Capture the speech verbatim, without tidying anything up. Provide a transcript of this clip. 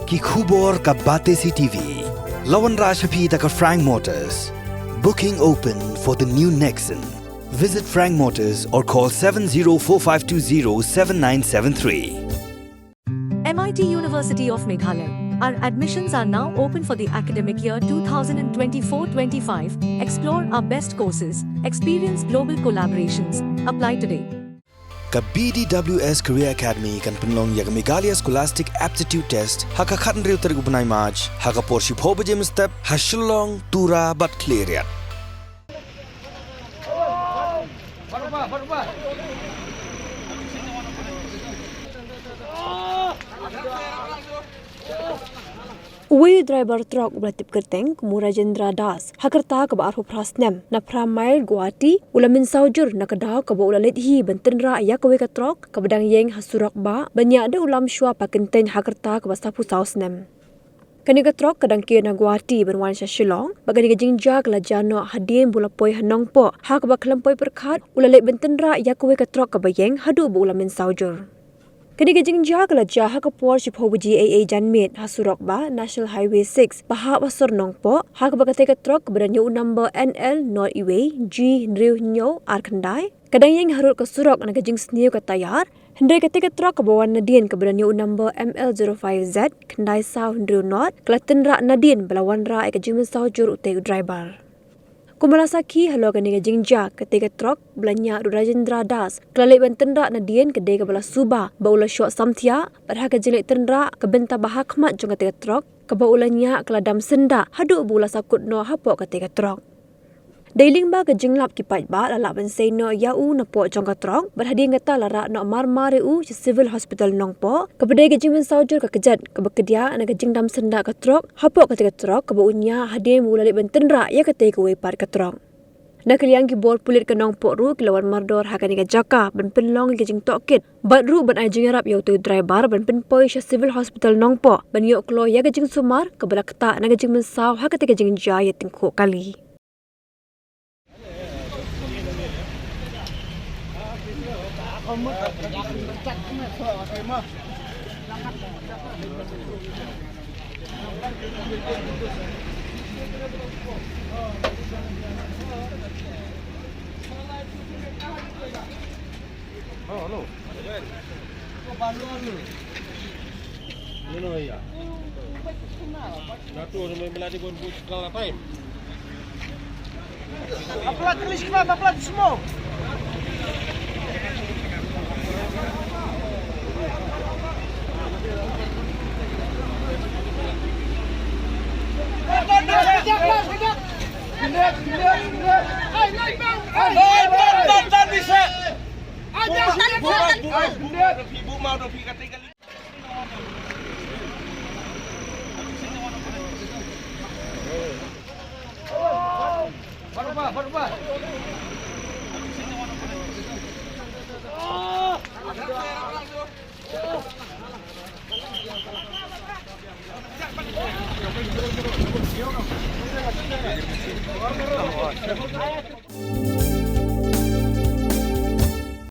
Ki khubor ka Batesi T V. La wanrah sha phi da ka Frank Motors. Booking open for the new Nexon. Visit Frank Motors or call seven zero four five two zero seven nine seven three. M I T University of Meghalaya. Our admissions are now open for the academic year two thousand twenty-four twenty-five. Explore our best courses, experience global collaborations. Apply today. Ka B D W S Career Academy kan pynlong ïa ka Meghalaya Scholastic Aptitude Test ha ka khathynriew tarik u bnai March, ha ka por shiphew baje mynstep ha Shillong, Tura bad Khliehriat. Uwei u driver trok uba la tip kyrteng kum u Rajendra Das, ha ka rta kaba arphew phra snem, na Phra Mail, Guwahati, u la mynsaw jur na ka daw kaba u la leit hi ban tynrah ïa kawei ka trok kaba dang ïeng ha surok bah, ban ïaid da u lam shuwa pakynteng ha ka rta kaba saphew saw snem. Kane ka trok ka dang kiew na Guwahati ban wan sha Shillong, bad kane ka jingjia ka la jia noh hadien ba u la poi ha Nongpoh, ha kaba khlem poi pyrkhat u la leit ban tynrah ïa kawei ka trok kaba ïeng haduh ba u la mynsaw jur. Kane ka jingjia ka la jia ha ka por shiphew baje eiei janmiet ha surok bah National Highway six, ba hap ha sor Nongpoh, ha kaba katei ka trok kaba don ïa u number N L nod uwei G hynriew hynñiew ar khyndai, ka dang ïeng harud ka surok na ka jingsniew ka tayar, hynrei katei ka trok kaba wan nadien kaba don ïa u number M L zero five Z khyndai saw hynriew nod, ka la tynrah nadien ba la wanrah ïa ka jingmynsaw jur utei u driver. Kum ba la sakhi halor kane ka jingjia, katei ka trok ba la ñiah da u Rajendra Das, ka la leit ban tynrah nadien ka dei kaba la suba, ba u la shoh samthiah, bad ha ka jingleit tynrah, ka bynta ba ha khmat jong katei ka trok kaba u la ñiah ka la dam syndah haduh ba u la sahkut noh hapoh katei ka trok. Dei lyngba ka jinglap ki paidbah la lah ban sei noh ïa u napoh jong ka trok, bad hadien kata la rah noh marmar ïa u sha Civil Hospital Nongpoh, kaba dei ka jingmynsaw jur ka kjat kaba khia na ka jingdam syndah ka trok hapoh katei ka trok kaba u ñiah hadien ba u la leit ban tynrah ïa katei kawei pat ka trok. Na ka liang ki bor pulit ka Nongpoh ruh ki la wan mardor ha kane ka jaka ban pynlong ïa ka jingtohkit, bad ruh ban ai jingïarap ïa utei u driver ban pynpoi sha Civil Hospital Nongpoh ban ïoh kloi ïa ka jingsumar kaba la ktah na ka jingmynsaw ha katei ka jingjia ïatyngkhuh kali. Oh, hello. Hello, yeah. Aplat, tulis kena, aplat semua. Kejap, kejap, kejap. Hai, naik, bang. Hai, bang, bang, bang, bisa. Aja, bang, bang, bang. Hai, bang. Ibu mau dong, kata kali.